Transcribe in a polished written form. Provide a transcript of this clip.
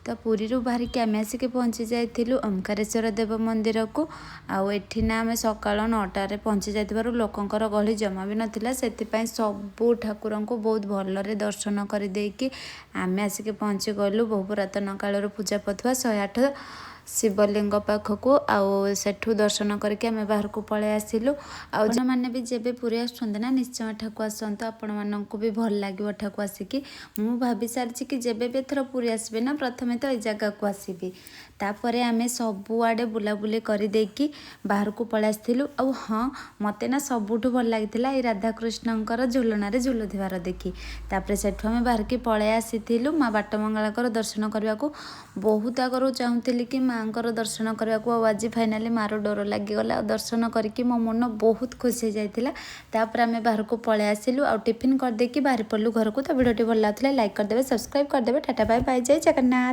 ତ ପୁରୀରୁ ବାହାରିକି ଆମେ ଆସିକି ପହଞ୍ଚି ଯାଇଥିଲୁ ଓମକାରେଶ୍ୱର ଦେବ ମନ୍ଦିରକୁ। ଆଉ ଏଠି ନା ଆମେ ସକାଳ 9ଟାରେ ପହଞ୍ଚି ଯାଇଥିବାରୁ ଲୋକଙ୍କର ଗହଳି ଜମା ବି ନଥିଲା। ସେଥିପାଇଁ ସବୁ ଠାକୁରଙ୍କୁ ବହୁତ ଭଲରେ ଦର୍ଶନ କରିଦେଇକି ଆମେ ଆସିକି ପହଞ୍ଚି ଗଲୁ ବହୁ ପୁରାତନ କାଳରୁ ପୂଜା ପାଉଥିବା 108 ଶିବଲିଙ୍ଗ ପାଖକୁ। ଆଉ ସେଠୁ ଦର୍ଶନ କରିକି ଆମେ ବାହାରକୁ ପଳେଇ ଆସିଲୁ। ଆଉ ଆପଣମାନେ ବି ଯେବେ ପୁରୀ ଆସୁଛନ୍ତି ନା, ନିଶ୍ଚୟ ଏଠାକୁ ଆସନ୍ତୁ। ଆପଣମାନଙ୍କୁ ବି ଭଲ ଲାଗିବ ଏଠାକୁ ଆସିକି। ମୁଁ ଭାବି ସାରିଛି କି ଯେବେ ବି ଏଥର ପୁରୀ ଆସିବି ନା, ପ୍ରଥମେ ତ ଏଇ ଜାଗାକୁ ଆସିବି। ତାପରେ ଆମେ ସବୁଆଡ଼େ ବୁଲାବୁଲି କରିଦେଇକି ବାହାରକୁ ପଳେଇ ଆସିଥିଲୁ। ଆଉ ହଁ, ମୋତେ ନା ସବୁଠୁ ଭଲ ଲାଗିଥିଲା ଏଇ ରାଧାକୃଷ୍ଣଙ୍କର ଝୁଲଣାରେ ଝୁଲୁଥିବାର ଦେଖି। ତାପରେ ସେଠୁ ଆମେ ବାହାରିକି ପଳେଇ ଆସିଥିଲୁ ମା ବାଟମଙ୍ଗଳାଙ୍କର ଦର୍ଶନ କରିବାକୁ। ବହୁତ ଆଗରୁ ଚାହୁଁଥିଲି କି ମାଆଙ୍କର ଦର୍ଶନ କରିବାକୁ, ଆଉ ଆଜି ଫାଇନାଲି ମାଆର ଡୋର ଲାଗିଗଲା ଆଉ ଦର୍ଶନ କରିକି ମୋ ମନ ବହୁତ ଖୁସି ହେଇଯାଇଥିଲା। ତାପରେ ଆମେ ବାହାରକୁ ପଳେଇ ଆସିଲୁ ଆଉ ଟିଫିନ୍ କରିଦେଇକି ବାହାରି ପଡ଼ିଲୁ ଘରକୁ। ତ ଭିଡ଼ିଓଟି ଭଲ ଲାଗୁଥିଲେ ଲାଇକ୍ କରିଦେବେ, ସବସ୍କ୍ରାଇବ୍ କରିଦେବେ। ଟାଟା, ବାଇ ବାଇ, ଜୟ ଜଗନ୍ନାଥ।